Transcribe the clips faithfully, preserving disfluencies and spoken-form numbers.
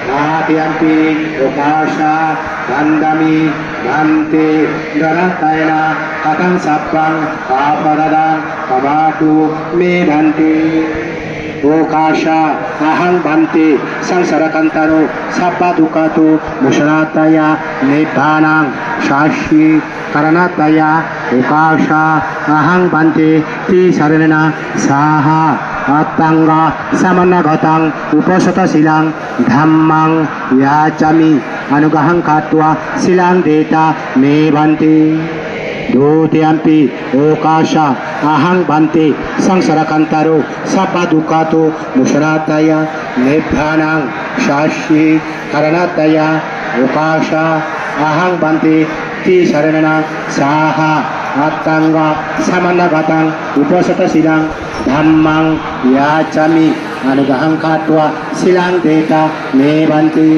Tatiyampi okāsa vandāmi bhante, dānattayena kataṃ sabbaṃ aparādhaṃ khamatu me bhante. Okāsa ahaṃ bhante saṃsārakantaro sabbadukkhātu mucarattaya nibbānaṃ sacchikaraṇattaya. Okāsa ahaṃ bhante tisaraṇena saha aṭṭhaṅga samannāgataṃ upasaṭṭhasīlaṃ dhammaṃ yācāmi. Anuggarahaṃ katvā sīlaṃ detha me bhante. Dutiyampi okāsa ahaṃ bhante saṃsārakantaro sabbadukkhātu mucarattaya nibbānaṃ sacchikaraṇattaya. Okāsa ahaṃ bhante tisaraṇena saha aṭṭhaṅga samannāgataṃ upasaṭṭhasīlaṃ dhammaṃ yācāmi. Anuggarahaṃ katvā sīlaṃ detha me bhante.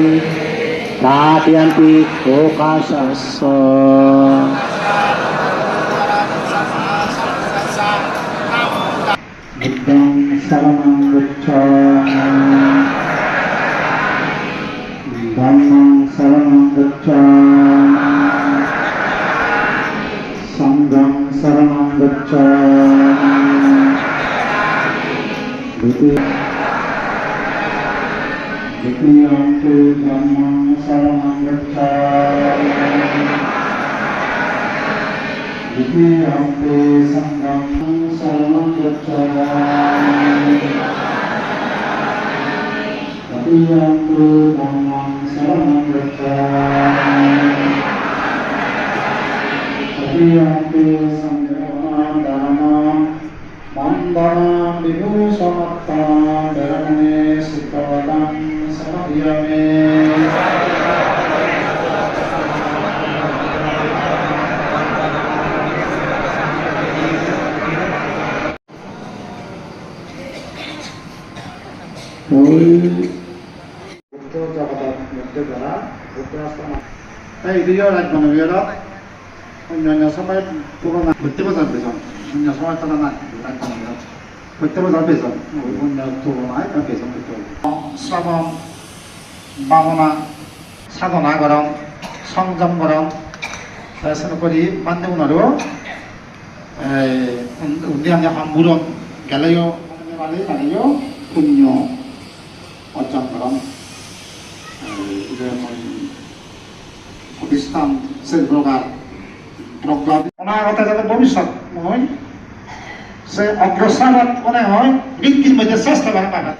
Tatiyampi okāsa. Buddhaṃ saraṇaṃ gacchāmi. Dhammaṃ saraṇaṃ gacchāmi. Saṅghaṃ saraṇaṃ gacchāmi. Dutiyampi Dutiyampi dhammaṃ saraṇaṃ gacchāmi. Dutiyampi saṅghaṃ saraṇaṃ gacchāmi. Tatiyampi dhammaṃ saraṇaṃ gacchāmi. Tatiyampi saṅghaṃ dānaṃ vandanaṃ vibhūsanaṃ veramaṇī sikkhāpadaṃ samādiyāmi. Buddho jagatot mutte dara buddhasthana. Ei, idu yo rajmana vira. Onyo onyo somoy tulonai prottek bojor bejon. Onyo somoy tulonai, onyo somoy tulonai prottek bojor bejon. Onyo tulonai ba bejon prottek bojor. Sramon, bhabona, sadhona goron, songjom goron. Te senokkori bhante unaro, ei, un-, undi andi hamburon geleyo, mane geleyo punyo orjon goron. Ei, idu emon protisthan se prokar progga. Onagote jate bhobissot moi se ogrosor ot mone hoy riddhir moddhe srestho bhebe